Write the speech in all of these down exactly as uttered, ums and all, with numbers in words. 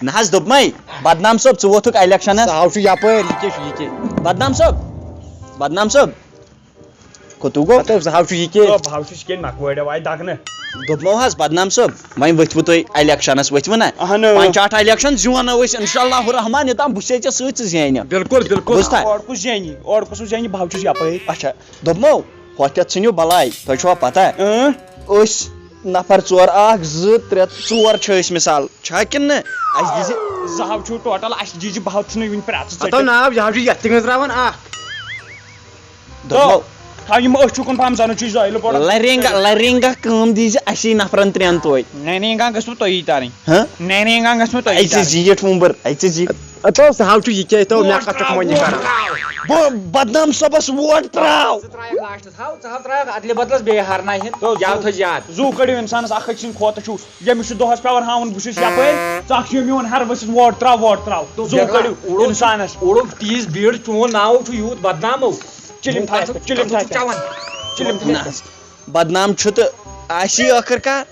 نہ حظ، دوٚپمَے، بدنام صٲب، ژٕ ووتھُکھ الیکشنس۔ سُہ ہاو چھُ یپٲرۍ، یہِ کیٛاہ چھُ، یہِ کیٛاہ؟ بدنام صٲب، بدنام صٲب، کوٚتُو گوٚو؟ مطلب، سُہ ہاو چھُ یہِ کیٛاہ؟ تو بہٕ ہاو چھُس یہِ کیٛاہ نکوٲڑۍ وایہِ دگنہٕ؟ دوٚپمو حظ، بدنام صٲب، وۄنۍ ؤتھوٕ تُہۍ الیکشنس، ؤتھوٕ نہ؟ اہن۔ پنچایت الیکشن زینو أسۍ، انشاء اللہ الرحمن، یوٚتام بہٕ ژےٚ سۭتۍ ژٕ زینہِ۔ بِلکُل، بِلکُل۔ بوٗزتھا؟ اورٕ کُس زینہِ؟ اورٕ کُس زینہِ؟ بہٕ ہاو چھُس یپٲرۍ۔ اچھا، دوٚپمو، ہۄتھ یتھ ژھٕنِو بلاے، تۄہہِ چھوا پتہ؟ اۭں۔ أسۍ نفر ژور، اکھ، زٕ، ترٛےٚ، ژور چھِ أسۍ مثال، چھا کِنہٕ نہٕ؟ اَسہِ دِزِ زٕ ہاو چھُو ٹوٹل، اَسہِ دِزِ بہٕ ہاو ژھٕنُے وٕنہِ پرٛٮ۪تھ ژٕ ہتو ژٔٹِتھ۔ ناو، یہِ ہاو چھُ یتھ تہِ گٔنٛزراوان اکھ۔ دوٚپمو، تھاو یِم أچھ ہُکُن پہم زنہٕ چھُے زٲیِلہٕ پورن۔ لرینگا، لرینگا کٲم دیٖزِ اَسی نفرن ترٛٮ۪ن توتہِ۔ نینینگا گٔژھ نہٕ تۄہی ترٕنۍ۔ ہہ؟ نینینگا گٔژھ نہٕ تۄہی اَسہِ ترٕنۍ۔ زیٖٹھ وُمبٕر، اَسہِ زیٖٹھ۔ اتو سُہ ہاو چھُ یہِ کیٛاہ، اتو مےٚ کتھ چھُکھ وۄنۍ یہِ کران؟ بہٕ بدنام صٲبس ووٹ تراو۔ ژٕ ترٛایکھ لاسٹس، ہاو، ژٕ ہاو ترٛایکھ ادلہِ بدلس بیٚیہِ ہرنایہِ ہن۔ تو یاد زو-، تھٲے یاد۔ زو کٔڑِو انسانس اکھ أکۍ سٕنٛدِ کھوتہٕ چھُ، ییٚمِس چھُ دۄہس پٮ۪وان ہاوُن، بہٕ چھُس یپٲرۍ، ژٕ اکھ چھُ میون ہر ؤسِتھ ووٹ تراو، ووٹ تراو۔ تو زو بیٚیہِ کٔڑِو اوڑو انسانس۔ اوڑو تیٖژ بیٖڑ، چون ناو چھُ یوٗت بدنام او۔ چِلِم تھایس پٮ۪ٹھ، چِلِم تھایس پٮ۪ٹھ۔ چِلِم تھایس پٮ۪ٹھ۔ نہ، بدنام چھُ تہٕ آسی ٲخٕر کار۔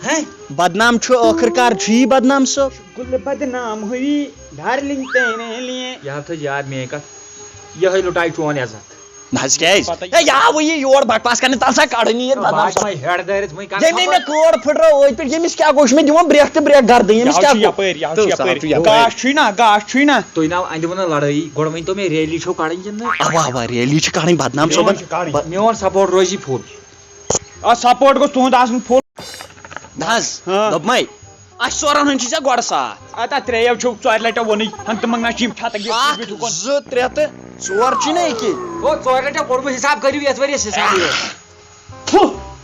ہیں؟ بدنام چھُ ٲخٕر کار، چھُ یی بدنام صٲب۔ گُلہٕ بدنام ہوئی ڈارلنگ تیرے لیے۔ یہِ ہا تھٲے یاد میٲنۍ کتھ، یِہوٚے لُٹایہِ چون عزت۔ نہ حظ، کیٛازِ؟ پتہ ہے، یہِ آو یہِ یور بکواس کرنہِ، تَلہٕ سا کڑُن یہِ ییٚتہِ بدنام بس صٲب۔ وۄنۍ ہیڈ دٲرِتھ وۄنۍ کر ییٚمۍ خبر۔ مےٚ کھوڑ پھٕٹرٲو أتھۍ پٮ۪ٹھ، ییٚمِس کیٛاہ گوٚو؟ یہِ چھُ مےٚ دِوان برٛٮ۪کھ تہٕ برٛٮ۪کھ گردٕ، ییٚمِس یہِ حظ کیٛاہ چھُ گوٚو؟ یپٲرۍ، یہِ حظ چھُ تہٕ سا یپٲرۍ۔ چھُ یپٲرۍ۔ گاش چھُے نا، گاش چھُے نا۔ تُہۍ ناو اندِ وۄنۍ لڑٲیی، گۄڈٕ ؤنۍ تو مےٚ ریلی چھو کڑٕنۍ کِنہٕ نہٕ؟ اوا، اوا، ریلی چھِ کڑٕنۍ، بدنام میون صٲبن۔ چھِ کڑٕنۍ۔ ب- میون سپورٹ روزی فُل۔ آ، سپورٹ گوٚژھ تُہُنٛد آسُن فُل۔ نہ حظ، ہاں۔ دوٚپمَے، اَسہِ ژورَن ہُنٛد چھُے ژےٚ گۄڈٕ ساتھ۔ اَدٕ اَتھ ترٛیٚیو چھُکھ ژورِ لٹہِ ووٚنُے، ہَن تہٕ منٛگنا چھِ یِم چھاتہٕ گِفٹ اَکھ، دِتھ ہُکُن۔ زٕ، ترٛےٚ تہٕ ژور چھُے نہ ییٚکے۔ گوٚو، ژورِ لٹہِ کوٚرمُت حِساب، کٔرِو یَتھ ؤریَس حِسابٕے یوت۔ تھُ۔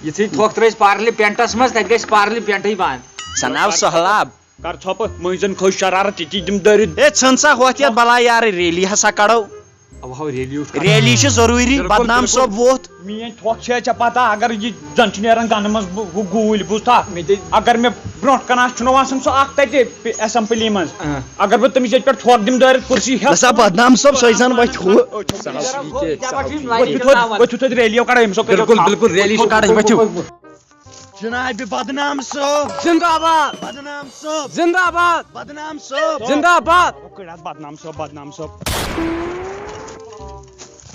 یِتھُے تھۄکھ ترٛٲوِس پارلہِ پینٹَس منٛز، تَتہِ گژھِ پارلہِ پینٹٕے بنٛد۔ سَناو سہلاب۔ کر ژھۄپہٕ، مٔنٛزۍ زَن کھٔج شرارت، ییٚتی دِم دٲرِتھ۔ ہے، ژھٕن سا ہۄتھ یَتھ بلاے یارٕ، ریلی ہسا کڑو۔ اَوٕ ہاو ریلی وُچھ کَران۔ ریلی چھِ ضروٗری، بِلکُل، بدنام بِلکُل۔ صٲب ووٚتھ۔ میٲنۍ تھۄکھ چھےٚ ژےٚ پتہ، اگر یہِ زَن چھُ نیران گنہٕ منٛز بہٕ، ہُہ گوٗلۍ، بوٗزتھا؟ مےٚ تہِ اگر مےٚ برونٛٹھ کَنہِ آسہِ، چھُنہٕ آسان سُہ اکھ تَتہِ پِ-، اسمبلی منٛز۔ آ۔ اگر بہٕ تٔمِس ییٚتہِ پٮ۪ٹھ تھۄکھ دِمہٕ دٲرِتھ کُرسی ہٮ۪تھ۔ نسا بدنام صٲب، سۄے زَن وۄتھِ ہُہ۔ أچھ سا یہِ کیٛاہ، یہِ کیٛاہ ؤتھِو تھوٚد، ؤتھِو تھوٚد ریلی کَڑو أمِس سۭتۍ۔ بِلکُل، بِلکُل، ریلی چھِ کَڑٕنۍ، ؤتھِو۔ جناب بدنام صٲب۔ زندہ باد۔ بدنام صٲب۔ زندہ باد۔ بدنام صٲب۔ زندہ باد۔ او کٔڑۍ اَتھ بدنام صٲب، بدنام صٲب۔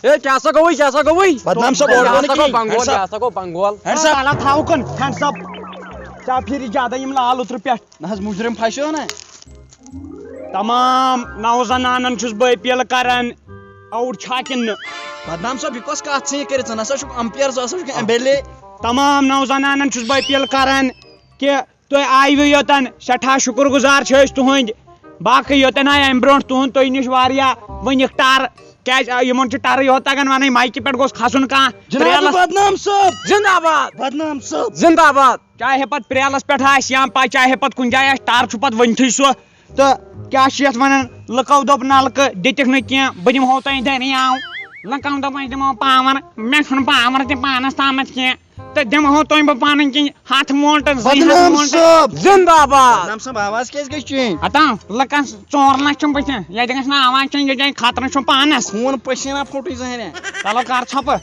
ہے، کیٛاہ سا گوٚوُے، کیٛاہ سا گوٚوُے؟ بدنام صٲب، اورٕ یہِ گوٚو ہسا نہٕ گوٚو کِہیٖنۍ۔ بنگول، ہینڈ یہِ صاحب۔ ہسا گوٚو بنگول۔ ہینڈ صاحب۔ تَلہٕ تھاوُکھ ہینڈ صاحب۔ ژےٚ پھِرِ زیادٕ یِم لال اوترٕ پٮ۪ٹھ۔ نہ حظ، مُجرم پھسیو نہ۔ تمام نوزنانن چھُس بہٕ اپیل کران، اور چھا کِنہٕ نہٕ؟ بدنام صٲب، یہِ کۄس کتھ ژٕ یہِ کٔرِتھ؟ ژٕ نسا چھُکھ امپیر، ژٕ ہسا چھُکھ ایم ایل اے۔ تمام نوزنانن چھُس بہٕ اپیل کران کہِ تُہۍ آیوٕ یوتن، سٮ۪ٹھاہ شُکر گُزار چھِ أسۍ تُہٕنٛدۍ۔ باقٕے یوتن آے امہِ برونٛٹھ تُہُنٛد تُہۍ نِش واریاہ، ؤنِکھ ٹر، کیازِ، آ، یِمن چھُ ٹرٕے یوت تگان ونٕنۍ، مایکہِ پٮ۪ٹھ گوٚژھ کھسُن کانٛہہ۔ جناب ترٛیلس۔ بدنام صٲب۔ زندہ باد۔ بدنام صٲب۔ زندہ باد۔ چاہے پتہٕ پریلس پٮ۪ٹھ آسہِ یا پتہٕ چاہے پتہٕ کُنہِ جایہِ آسہِ، ٹر چھُ پتہٕ ؤنتھٕے سُہ۔ تہٕ کیٛاہ چھِ یَتھ وَنان، لُکو دوٚپ نَلکہٕ دِتِکھ نہٕ کینٛہہ، بہٕ دِمہو تۄہہِ دٔریاو۔ لُکو دوٚپ، وۄنۍ دِمو پاوَر، مےٚ چھُنہٕ پاوَر تہِ پانَس تامَتھ کینٛہہ، تہٕ دِمہو تۄہہِ بہٕ پَنٕنۍ کِنۍ ہَتھ وونٹہٕ، زٕے ہَتھ بدنام وونٹہٕ۔ صٲب۔ زِندہ باد۔ بدنام صٲب، آواز کیٛازِ گٔے change؟ ہَتاو، لُکَن ژور لَچھ چھُم بٕتھِ، ییٚتہِ گژھِ نہٕ آواز change، ییٚتہِ خطرٕ چھُم پانَس۔ خوٗن پسیٖنہ پھوٚٹُے زَہرہ۔ چلو کر ژھۄپہٕ۔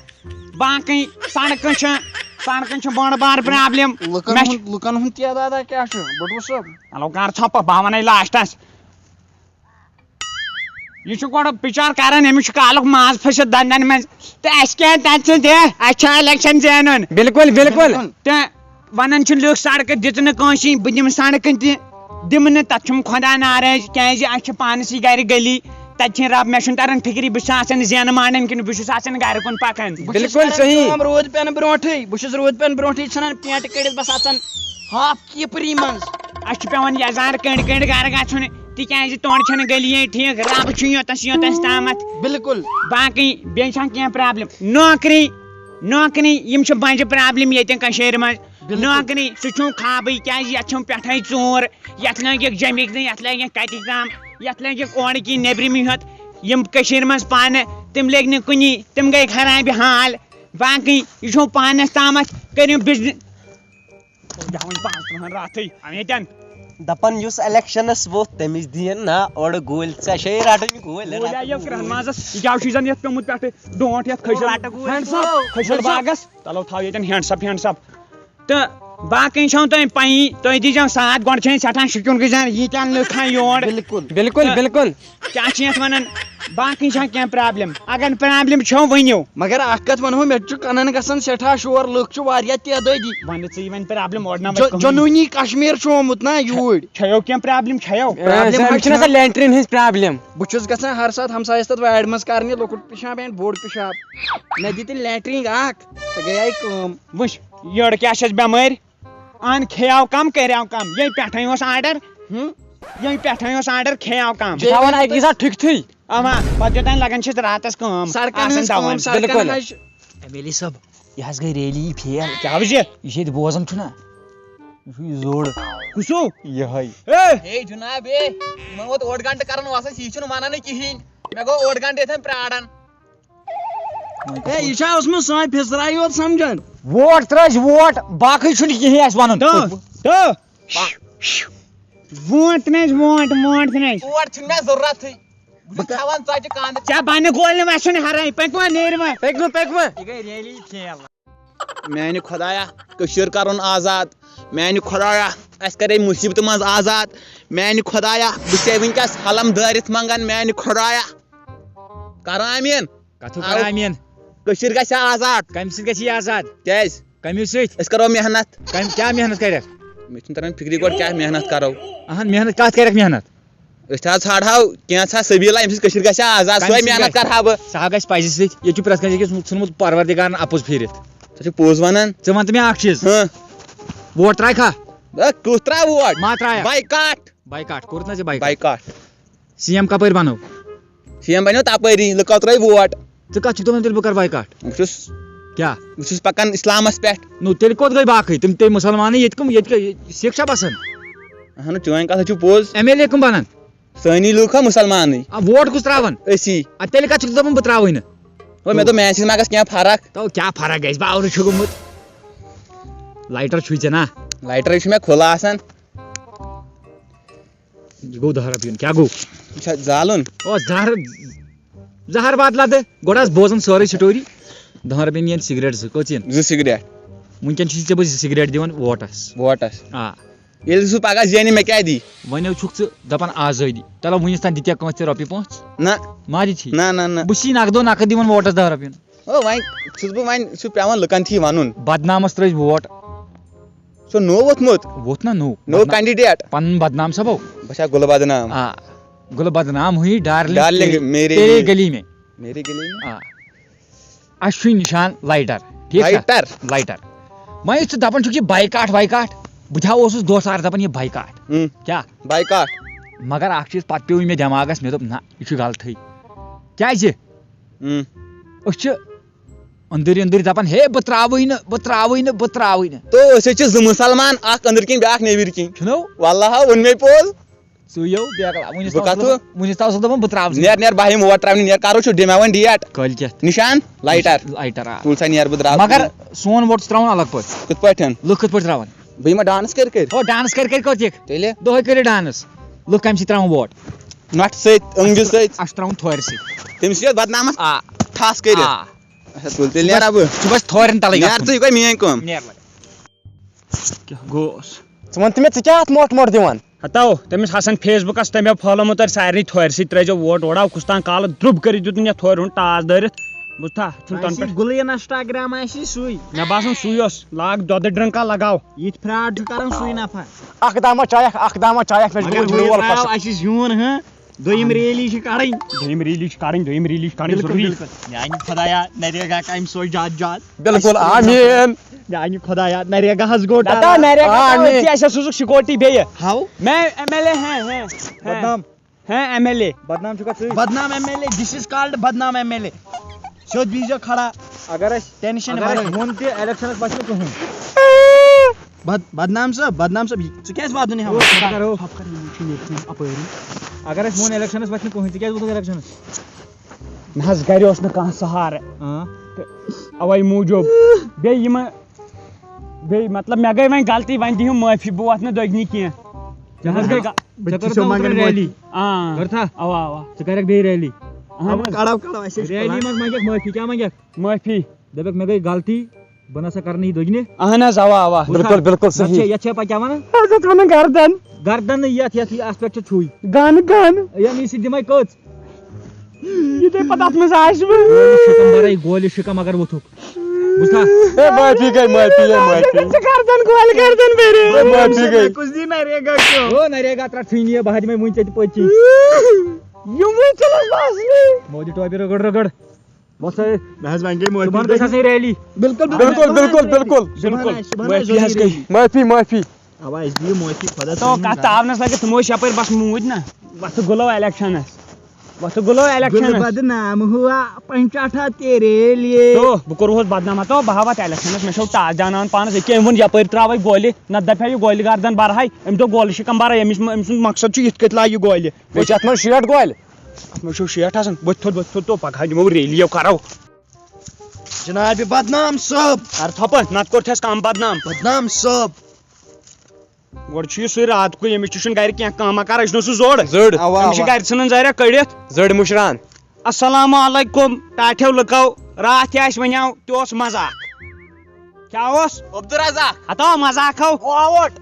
باقٕے سڑکہٕ چھِ، سڑکَن چھِ بٔڑ بار problem۔ لُکَن مےٚ چھِ ہُنٛد، لُکَن ہُنٛد تعدادہ کیٛاہ چھُ، بٔٹوٕ صٲب؟ چلو کر ژھۄپہٕ، بہٕ وَنَے لاسٹَس۔ یہِ چھُ گۄڈٕ بِچار کران، أمِس چھُ کالُک ماز پھٔسِتھ دنٛدن منٛز۔ تہٕ اَسہِ کیٛاہ تَتہِ چھِ دِ، اَسہِ چھُ election زینُن۔ بِلکُل، بِلکُل۔ تہٕ وَنان چھِ لُکھ سڑکہٕ دِژ نہٕ کٲنٛسہِ، بہٕ دِمہٕ سڑکہٕ تہِ، دِمہٕ نہٕ، تَتھ چھُم خۄدا ناراض، کیٛازِ اَسہِ چھِ پانَس یہِ گرِ گلی، تَتہِ چھِنہٕ رب، مےٚ چھُنہٕ تران فِکرِ بہٕ چھُس آسان زینہٕ مانان کِنہٕ بہٕ چھُس آسان گرِ کُن پکان۔ بہٕ چھُس بِلکُل کران صحیح۔ کٲم روٗد پٮ۪نہٕ برونٛٹھٕے، بہٕ چھُس روٗد پٮ۪نہٕ برونٛٹھٕے ژھٕنان پینٹ کٔڑِتھ بس اژان half کیپری منٛز۔ اَسہِ چھُ پٮ۪وان یزار کٔنڈۍ کٔنڈۍ گرٕ گژھُن، تِکیٛازِ تورٕ چھَنہٕ گلی ٹھیٖک، رب چھُ یوتس یوتس تامَتھ۔ بِلکُل۔ باقٕے بیٚیہِ چھَنہٕ کینٛہہ problem۔ نوکری، نوکری، یِم چھِ بجہِ problem ییٚتہِ کٔشیٖرِ منٛز۔ بِلکُل۔ نوکری، سُہ چھُم خوابٕے، کیٛازِ یَتھ چھُم پٮ۪ٹھَے ژوٗر، یَتھ لٲگِکھ جَمِکۍ تہٕ یَتھ لٲگِکھ کَتِکۍ تام، یَتھ لٲگِکھ اورٕکی نیٚبرِمٕے یوت۔ یِم کٔشیٖرِ منٛز پانہٕ، تِم لٔگۍ نہٕ کُنی، تِم گٔے خرابِ حال۔ باقٕے، یہِ چھُم پانَس تامَتھ، کٔرِو business۔ یہِ ہاوٕنۍ پانٛژھ تٕرٛہَن راتھٕے، اَمہِ ییٚتٮ۪ن۔ دَپان یُس الیکشنس ووٚتھ، تٔمِس دِیِن نا اورٕ گوٗلۍ۔ ژےٚ چھے رَٹٕنۍ گوٗلۍ، گوٗلۍ رَٹٕنۍ آیو کرٛہن گوٗلۍ۔ مازَس، یہِ کیٛاہ چھُے زَن یَتھ پیوٚمُت پٮ۪ٹھٕ ڈونٛٹھ یَتھ کھٔسِل، رَٹہٕ گوٗلۍ۔ Hands up، کھٔسِل باغس۔ تَلو تھاو ییٚتٮ۪ن hands up، hands up۔ تہٕ باقٕے چھو تۄہہِ پَیی، تُہۍ دیٖزیو ساتھ، گۄڈٕ چھِ أسۍ سٮ۪ٹھاہ شُکیُن گُزار ییٖتیٛاہ لُکھ ہن یور۔ بِلکُل۔ بِلکُل، تہٕ بِلکُل۔ کیٛاہ چھِ یَتھ وَنان، باقٕے چھا کینٛہہ پرٛابلِم؟ اگر پرٛابلِم چھو، ؤنِو۔ مگر اکھ کتھ ونہو، مےٚ چھُ کنن گژھان سٮ۪ٹھاہ شور، لُکھ چھِ واریاہ تعدٲدی۔ وَنہٕ ژٕے وۄنۍ پرٛابلِم، اورٕ نہ وَنہِ جنوٗنی کشمیر چھُ آمُت نا یوٗرۍ۔ چھیو کینٛہہ پرٛابلِم چھیو؟ پرٛابلِم حظ چھُنہ چھِ۔ سۄ لیٹرین ہٕنٛز پرٛابلِم۔ بہٕ چھُس گژھان ہر ساتہٕ ہمسایس تتھ وارِ منٛز کرنہِ لۄکُٹ پِشاب اینڈ بوٚڑ پِشاب۔ مےٚ دِ تیٚلہِ لیٹرین اکھ، سۄ گٔیے کٲم۔ وٕچھ، یٔڑ کیٛاہ چھَس بٮ۪مٲرۍ؟ اَن کھیٚیاو کم، کٔرِو کم۔ یے پٮ۪ٹھَے اوس آرڈر۔ ہُم؟ یے پٮ۪ٹھَے اوس آرڈر، کھیٚیاو کم۔ بیٚیہِ تھاوان ؤنِو اَکی تُہۍ ساتہٕ ٹھُکۍ ٹھُکۍ۔ اَوا، پتہٕ یوٚتام لگان چھِس راتس کٲم، سڑکن آسان ہٕنٛز دَوان۔ کٲم، سڑکن بِلکُل۔ حظ چھِ۔ ایم ایل اے صٲب، یہِ حظ گٔے ریلی فیل۔ کیٛاہ حظ یہِ؟ یہِ چھِ ییٚتہِ بوزان چھُنا؟ یہِ چھُ یہِ زوٚڑ۔ کُسو؟ یِہوٚے۔ اے! ہے جناب، اے! یِمن ووت اوٚڑ گنٹہٕ کران وسس، یہِ چھُنہٕ ونان کِہیٖنۍ۔ مےٚ گوٚو اوٚڑ گنٹہٕ ییٚتھٮ۪ن پراران۔ ہے، یہِ چھا اوسمُت سٲنۍ فِسراے یوت سمجھان؟ ووٹ ترٲوۍ ووٹ، باقٕے چھُنہٕ کِہیٖنۍ اَسہِ وَنُن۔ تو، تو۔ ووٹ ترٲوۍ ووٹ، ووٹ ترٲوۍ۔ ووٹ چھُنہٕ مےٚ ضروٗرتھٕے۔ بہٕ چھُس کھٮ۪وان ژۄچہِ کانٛدٕ۔ ژےٚ بنہِ گول نہٕ وَسُن ہَرٲے، پٔکۍ وۄنۍ، نیرِ وۄنۍ۔ پٔکۍ وۄنۍ، پٔکۍ وۄنۍ۔ یہِ گٔے ریلی فیل۔ میانہِ خۄدایا، کٔشیٖر کرُن آزاد۔ میانہِ خۄدایا، اَسہِ کَرے مُصیٖبتہٕ منٛز آزاد۔ میانہِ خۄدایا، بہٕ چھُسے وٕنکیٚس حلم دٲرِتھ منٛگان۔ میانہِ خۄدایا، کر آمیٖن۔ کتھُک کر آو۔ آمیٖن؟ کٔشیٖر گژھِ آزاد۔ کمہِ سۭتۍ گژھِ یہِ آزاد؟ کیٛازِ؟ کمیو سۭتۍ؟ أسۍ کرو محنت۔ کم-، کیٛاہ محنت کرکھ؟ مےٚ چھُنہٕ تران فِکرِ گۄڈٕ کیٛاہ محنت کرو۔ اہن، محنت کتھ کرکھ محنت؟ أسۍ تہِ حظ ژھانڈہو کینٛژھا سبیٖلا، ییٚمہِ سۭتۍ کٔشیٖر گژھِ آزاد، کمہِ سۄے سۭتۍ محنت گژھِ؟ کرہا بہٕ۔ سُہ ہا گژھِ پزِ سۭتۍ، ییٚتہِ چھُ پرٛٮ۪تھ کانٛہہ أکِس ژھُنمُت پروردگارن اپُز پھیٖرِتھ۔ ژٕ چھُکھ پوٚز ونان۔ ژٕ وَن تہٕ مےٚ اکھ چیٖز۔ ہاں۔ ووٹ ترٛایکھا؟ ہے، کُس ترٛاو ووٹ؟ ما ترٛایکھ۔ بایکاٹ۔ بایکاٹ، کوٚرُتھ نہ ژےٚ بایکاٹ؟ بایکاٹ۔ سی ایم کپٲرۍ بنو؟ سی ایم بنیو تپٲری، لُکو ترٲے ووٹ۔ ژٕ کتھ چھُکھ دپان تیٚلہِ بہٕ کرٕ بایکاٹ؟ بہٕ چھُس، کیٛاہ؟ بہٕ چھُس پکان اسلامس پٮ۪ٹھ۔ نو، تیٚلہِ کوٚت گٔے باقٕے؟ تِم تہِ مُسلمانٕے، ییٚتہِ کٕم، ییٚتہِ کیٛاہ، سِکھ چھا بسان؟ اہن، چٲنۍ کتھ چھِ پوٚز۔ ایم ایل اے کٕم بنان؟ سٲنی لُکھ ہا مُسلمانٕے۔ آ، ووٹ کُس ترٛاوان؟ أسی۔ آ، تیٚلہِ کتھ چھُکھ ژٕ دپان بہٕ ترٛاوٕے نہٕ؟ وۄنۍ مےٚ دوٚپ، میٛانہِ سۭتۍ ما گژھِ کینٛہہ فرق؟ تو کیٛاہ فرق گژھِ؟ باورٕ چھُ گوٚمُت۔ لایٹر چھُے ژےٚ نا؟ لایٹرٕے چھُ مےٚ کھُلہٕ آسان۔ یہِ گوٚو دَہ رۄپیُن۔ کیٛاہ گوٚو؟ یہِ چھا زالُن؟ او، زَہر، زَہر باد لَدٕ۔ گۄڈٕ آس بوزان سٲرٕے story۔ دَہَن رۄپیَن یِن سِگریٹ زٕ۔ کٔژ یِن؟ زٕ سِگریٹ۔ وٕنکٮ۪ن چھُے ژےٚ بہٕ زٕ سِگریٹ دِوان ووٹَس۔ ووٹَس۔ آ۔ ییٚلہِ سُہ پَگاہ زینہِ، مےٚ کیٛاہ دی؟ وۄنۍ حظ چھُکھ ژٕ دَپان آزٲدی۔ تَلہ، وٕنِس تام دِتیا کٲنٛسہِ ژےٚ رۄپیہِ پانٛژھ؟ نہ۔ ما دِتھی؟ نہ، نہ، نہ۔ بہٕ چھُسی نقدو نقد دِوان ووٹَس دَہ رۄپیَن۔ او، وۄنۍ چھُس بہٕ، وۄنۍ چھُ پٮ۪وان لُکَن تھی وَنُن۔ بدنامَس ترٛٲوۍ ووٹ۔ سُہ نوٚو ووٚتھمُت۔ ووٚتھ نہ نوٚو۔ نوٚو بدنام۔ Candidate۔ پنُن بدنام سا بو۔ بہٕ چھا گُلہٕ بدنام؟ آ۔ گُلہٕ بدنام ہوئی ڈارلنگ، ڈارلنگ تیرے، میرے تیرے لیے۔ گلی میں۔ میری گلی میں؟ آ۔ اَسہِ چھُے نِشان لایٹر۔ ٹھیٖک چھا؟ لایٹر؟ لایٹر۔ وۄنۍ یُس ژٕ دَپان چھُکھ یہِ بایکاٹ وایکاٹ، بہٕ تہِ ہا اوسُس دۄہ سار دَپان یہِ بایکاٹ۔ اۭں۔ کیٛاہ؟ بایکاٹ۔ مگر اَکھ چیٖز پَتہٕ پیوٚو مےٚ دٮ۪ماغَس، مےٚ دوٚپ نہ، یہِ چھُ غلطٕے۔ کیٛازِ؟ اۭں۔ أسۍ چھِ أنٛدٕرۍ أنٛدٕرۍ دَپان، ہے، بہٕ ترٛاوٕے نہٕ، بہٕ ترٛاوٕے نہٕ، بہٕ ترٛاوٕے نہٕ۔ تو أسۍ حظ چھِ زٕ مُسلمان، اکھ أنٛدٕرۍ کِنۍ، بیٛاکھ نیٚبٕرۍ کِنۍ۔ چھُنو؟ واللہ ہا ووٚن مےٚ پوٚز۔ ژٕ یو بیکلا، وُنِس بہٕ تام کَتھ اوسُس ہُہ؟ دَپان، وُنِس تام اوسُس دَپان، بہٕ ترٛاوٕ زٕ۔ نیر، نیر، بہٕ ہا یِمہٕ اور ترٛاونہِ، نیر، کَرو چھُ ڈِماوَن ڈیٹ۔ کٲلۍ کٮ۪تھ۔ نِشان؟ لایٹر۔ لایٹر، آ۔ تُل سا نیر، بہٕ درٛاوٕ۔ مگر سون ووٹ چھُ ترٛاوُن الگ پٲٹھۍ۔ کِتھ پٲٹھۍ؟ لُکھ کِتھ پٲٹھۍ ترٛاوَن؟ بہٕ یِمہٕ ڈانس کٔرۍ کٔرۍ۔ ہو، ڈانس کٔرۍ کٔرۍ کوٚت یِکھ؟ تیٚلہِ؟ دۄہَے کٔرِو ڈانس۔ لُکھ کَمہِ سۭتۍ ترٛاوَن ووٹ؟ نۄٹھٕ سۭتۍ، أنٛگجہِ سۭتۍ۔ اَسہِ چھُ ترٛاوُن تھورِ سۭتۍ۔ تٔمِس چھِ یَتھ بدنامَس آ۔ ٹھَس کٔرِتھ۔ آ۔ اچھا، تُل تیٚلہِ نیرا بہٕ۔ ژٕ بَس تھورٮ۪ن تَلٕے نیر گژھُن۔ ژٕ، یہِ گوٚو میٛٲنۍ کٲم۔ نیر وۄنۍ۔ کیٛاہ گوٚوس؟ ژٕ وَن تہٕ مےٚ، ژٕ کیٛاہ اَتھ مۄٹھ مۄٹھ دِوان؟ ہتو، تٔمِس حسن فیس بُکَس تٔمۍ آو follow مُتَر سارنٕے تھورِ سۭتۍ ترٛٲیزیو ووٹ۔ ووٹ آو کُس تام کالہٕ درٛوٚب کٔرِتھ دیُتُن یَتھ تھورِ ہُنٛد ٹاس دٲرِتھ۔ بوٗزتھا؟ ژھُن تَنہٕ آسی پٮ۪ٹھ۔ گُلہٕ یہِ Instagram آسی سُے۔ مےٚ باسان سُے اوس۔ لاگ دۄدٕ ڈرٛنٛکا لگاو۔ یِتھۍ fraud چھُ کران سُے نفر۔ اکھ دامہ چایکھ، اکھ دامہ چایکھ، مےٚ چھُ اگر گوٚمُت وُنہِ بیول درٛاو، پسنٛد۔ اَسہِ چھِ زیُن، ہہ؟ دوٚیِم ریلی چھِ کَڑٕنۍ۔ دوٚیِم ریلی چھِ کَڑٕنۍ، دوٚیِم ریلی چھِ کَڑٕنۍ بِلکُل، ضروٗری۔ بِلکُل۔ میٛانہِ خۄدایا، نریگا کامہِ سوز زیادٕ زیادٕ۔ بِلکُل، اَسہِ آمیٖن۔ میٛانہِ خۄدایا، نریگاہَس گوٚو دَپان ٹالا۔ نریگا آ، کَرو، مے- ژےٚ اَسہِ سوزُکھ security بیٚیہِ۔ ہاو؟ میں ایم ایل اے ہیں، ہیں، ہیں۔ بدنام۔ ہیں ایم ایل اے۔ بدنام چھُکھا ژٕے؟ بدنام M L A, this is called بدنام ایم ایل اے۔ سیوٚد بیٖزیو کھڑا۔ اگر اَسہِ، tension اگر اَسہِ ورٲے۔ ووٚن تہِ، الیکشنس بچہِ نہٕ کٕہٕنۍ۔ بد-، بدنام صٲب، بدنام صٲب، ژٕ کیٛازِ وَدُن یہِ ہاوان؟ أسۍ کَرو۔ اگر اَسہِ ووٚن الیکشنس بچہِ نہٕ کٕہٕنۍ، ژٕ کیٛازِ ووٚتھُکھ الیکشنس؟ نہ حظ، گرِ اوس نہٕ کانٛہہ سہارٕ۔ آ۔ تہٕ اَوَے موٗجوٗب۔ بیٚیہِ یِمہٕ، بیٚیہِ مطلب، مےٚ گٔے وۄنۍ غلطی، وۄنۍ دِیِو معٲفی، بہٕ وَتھٕ نہٕ دٔگنہِ کینٛہہ۔ ژےٚ حظ گٔے غ-، ژےٚ ژےٚ کٔرٕتھ کٔرٕتھ منٛگن اوترٕ معٲفی۔ Rally۔ آ۔ کٔرتھا؟ اَوا، اَوا۔ ژٕ کَرَکھ بیٚیہِ rally۔ اَہَن حظ۔ کَڑو، کَڑو، اَسہِ چھِ rally plan۔ منٛز منٛگَکھ معٲفی، کیٛاہ منٛگَکھ؟ معٲفی۔ دَپَکھ، مےٚ گٔے غلطی۔ بہٕ نسا کرٕ نہٕ یہِ دٔگنہِ۔ اہن حظ، اوا، اوا۔ وٕچھ حظ، بِلکُل، بِلکُل یَتھ چھےٚ، صحیح۔ یَتھ چھےٚ پَتہٕ کیٛاہ وَنان؟ حضرت وَنان گردن۔ گردن نہٕ یَتھ، یَتھ، یہِ اَتھ پٮ۪ٹھ چھےٚ چھُے۔ گن، گن۔ یعنی سُہ دِمَے کٔژ؟ یہِ تۄہہِ پَتہٕ اَتھ منٛز آسِوٕ۔ گولہِ شِکَم بَرَے، گولہِ شِکَم اگر ووٚتھُکھ۔ بوٗزتھا؟ اے، معٲفی گٔے، معٲفی، اے، معٲفی۔ مےٚ چھِ گردن، گولہِ گردن بٔرِتھ۔ اے، معٲفی گٔے۔ کُس دی نَریگا کیو؟ او، نَریگا ترٛٹھ ژھٕنۍ یہِ، بہٕ ہا دِمَے وٕنۍ ژےٚ تہِ پٔتۍ کِنۍ۔ یِموٕے ژھٕنُس بہٕ اَصلی۔ مودی ٹوپہِ رٔگٕڑ رٔگٕڑ۔ بس ہے۔ نہ حظ، وۄنۍ گٔے معٲفی۔ صُبحن گژھِ آسٕنۍ ریلی۔ بِلکُل، بِلکُل، بِلکُل، بِلکُل۔ صُبحن آسہِ، صُبحن آسہِ معٲفی حظ ضروٗری گٔے۔ ریلی۔ معٲفی، معٲفی۔ اوا، أسۍ دِیِو معٲفی، خۄدا تو تھٲیِن کَتھ نجات۔ تاونَس لَگہِ تِم ٲسۍ یَپٲرۍ بَس موٗدۍ نہ۔ وَتھٕ گُلو الیکشنَس۔ وَتھٕ گُلو گُل الیکشنَس۔ بدنام ہوا پنچاٹھا تیرے لیے۔ تو بہٕ کوٚرہوس بدنام، ہتو بہٕ ہا وَتھ الیکشنَس، مےٚ چھو ٹاس دیٛاناوان پانَس، ییٚکیٛاہ أمۍ ووٚن یَپٲرۍ ترٛاوَے گولہِ، نَتہٕ دَپہِ ہا یہِ گولہِ گردن بَرہَے، أمۍ دوٚپ گولہِ شِکَم بَرَے، أمِس، أمۍ سُنٛد مقصد چھُ یِتھ کٲٹھۍ لاگہِ یہِ گولہِ۔ بیٚیہِ چھِ اَتھ منٛز شیٹھ گولہِ۔ اَتھ منٛز چھو شیٹھ آسان، بٔتھِ تھوٚد، بٔتھِ تھوٚد تو پَگہہ دِمو ریلی یو کَرو۔ جناب بدنام صٲب۔ اَرٕ تھۄپہٕ، نَتہٕ کوٚر تھَس کَم بدنام۔ بدنام صٲب۔ گۄڈٕ چھُ یہِ سُے راتکُے، ییٚمِس تہِ چھُنہٕ گرِ کینٛہہ کٲمہ کَران، یہِ چھُنہٕ سُہ زوٚڑ۔ زٔڑ۔ اَوا، أمِس چھِ اَوا۔ گرِ ژھٕنان زَریا کٔڑِتھ۔ زٔڑ مُشران۔ السلام علیکم ٹاٹھیو لُکو، راتھ تہِ اَسہِ وَنیو تہِ اوس مزاق۔ کیٛاہ اوس؟ عبدالرزاق۔ ہتو مزاق ہو۔ او آوُٹ۔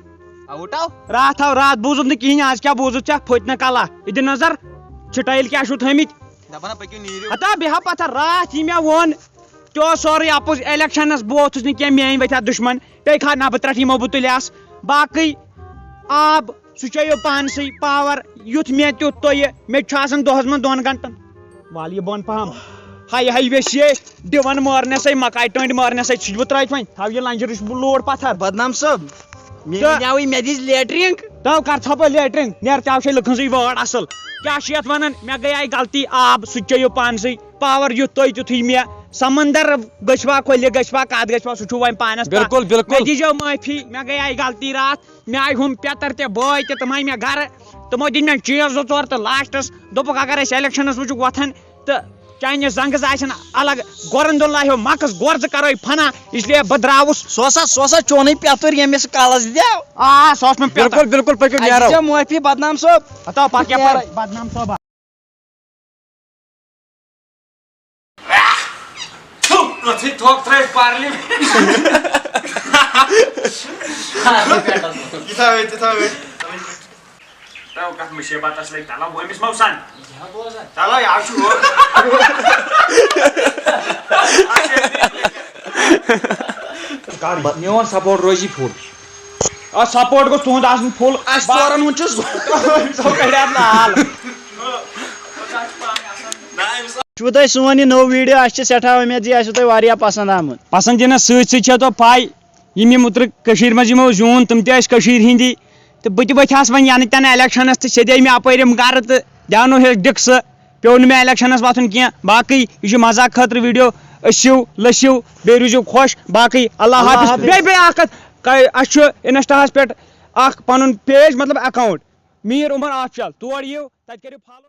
آوُٹ آو۔ راتھ آو، راتھ بوٗزُتھ نہٕ کِہیٖنۍ، آز کیٛاہ بوٗزُتھ ژےٚ؟ پھٔتۍ نہ کلا۔ یہِ دِ نظر، چھٹایل کیٛاہ چھُو تھٲمٕتۍ؟ دَپان ہا پٔکِو نیٖرِو۔ ہتا بیٚہہ پتھر، راتھ یہِ مےٚ ووٚن، تہِ اوس سورُے اَپُز، الیکشنس بہٕ ووتھُس نہٕ کینٛہہ، میٲنۍ وتھِ ہا دُشمن، پیٚیہِ کھا نبہٕ ترٛٹھ یِمو بہٕ تُلہِ ہس۔ باقٕے آب، سُہ چیٚیِو پانسٕے، پاور یُتھ مےٚ تیُتھ تۄہہِ، مےٚ تہِ چھُ آسان دۄہس منٛز دۄن گنٹن۔ وال یہِ بۄن پہم۔ ہاے ہاے ویسے، دِوان مٲرنس ہے، مکاے ٹٔنٛڈۍ مٲرنس ہے، ژھٕج بہٕ ترٛٲوِتھ وۄنۍ۔ تھاو یہِ لنجہِ رِش لوڈ پتھر۔ بدنام صٲب، مےٚ تہٕ ونیاوٕے، مےٚ دِژ لیٹرِنگ۔ تو کر ژھۄپہٕ لیٹرِنگ، نیر ژےٚ چھے لُکن سٕے وٲر اصل۔ کیٛاہ چھِ یتھ ونان؟ مےٚ گٔیے غلطی، آب سُہ تہِ چیٚیِو پانسٕے، پاور یُتھ تُہۍ تیُتھُے مےٚ۔ سمندر گٔژھوا، کۄلہِ گٔژھوا، کتھ گٔژھوا، سُہ چھُ وۄنۍ پانس تام۔ بِلکُل، بِلکُل۔ مےٚ دیٖزیو معٲفی، مےٚ گٔیے غلطی راتھ۔ مےٚ آیہِ ہُم پیٚتٕر تہِ بٲے تہِ، تِم آیہِ مےٚ گرٕ۔ تِمو دِتۍ مےٚ چیٖز زٕ ژور تہٕ لاسٹس دوٚپُکھ، اگر أسۍ الیکشنس وٕچھُکھ وۄتھان تہٕ چانہِ زنٛگہٕ زٕ آسن الگ، گورندُلہ ہیو مکس گۄرزٕ کرو فنا، اس لیے بہٕ درٛاوُس۔ سُہ ہسا، سُہ ہسا چونُے پیٚتُر، ییٚمِس کلس دِیو۔ آ، سُہ اوس مےٚ پیٚتُر۔ بِلکُل، بِلکُل، پٔکِو، اَسہِ نیرو۔ دِژیو معٲفی بدنام صٲب۔ ہتو پتہٕ کیٛاہ پرو؟ بدنام صٲبا۔ تھُو، أتھٕے تھوٚک ترٛٲوِتھ پارلہِ۔ یہِ تھاو ییٚتہِ، یہِ تھاو ییٚتہِ۔ ترٛاو کَتھ مُصیٖبتَس لٔگۍ تَلہٕ أمِس مَو سَن۔ تَلہٕ یہِ حظ چھُ ہُہ۔ کر میون سپورٹ روزی فُل۔ آ، سپورٹ گوٚژھ تُہُنٛد آسُن فُل۔ اَسہِ ژورَن ہُنٛد چھُ زو-، زو کَڑیٛاو نال۔ وٕچھِو تۄہہِ سون یہِ نوٚو ویٖڈیو، اَسہِ چھِ سٮ۪ٹھاہ اُمید زِ یہِ آسِوٕ تۄہہِ واریاہ پَسنٛد آمُت۔ پَسنٛد یِنَس سۭتۍ سۭتۍ چھےٚ تۄہہِ پَے، یِم یِم اوترٕ کٔشیٖرِ منٛز یِمو زیوٗن، تِم تہِ ٲسۍ کٔشیٖرِ ہِنٛدی۔ تہٕ بہٕ تہِ ؤتھِ ہَس وۄنۍ یَنہٕ تہِ نہٕ الیکشنَس تہٕ سیٚدے مےٚ اَپٲرۍ یِم گَرٕ تہٕ دیٛاونو ہیٚس ڈِکسہٕ۔ پیوٚو نہٕ مےٚ الیکشنَس وۄتھُن کینٛہہ۔ باقٕے یہِ چھُ مزاق خٲطرٕ ویٖڈیو۔ أسِو، لٔسِو، بیٚیہِ روٗزِو خۄش۔ باقٕے اللہ اللہ حافظ۔ حافظ۔ بیٚیہِ، بیٚیہِ اَکھ کَتھ، کَے-، اَسہِ چھُ Insta-ہَس پٮ۪ٹھ اَکھ پَنُن page، مطلب account، میٖر عمر آفشل۔ تور یِیِو، تَتہِ کٔرِو follow۔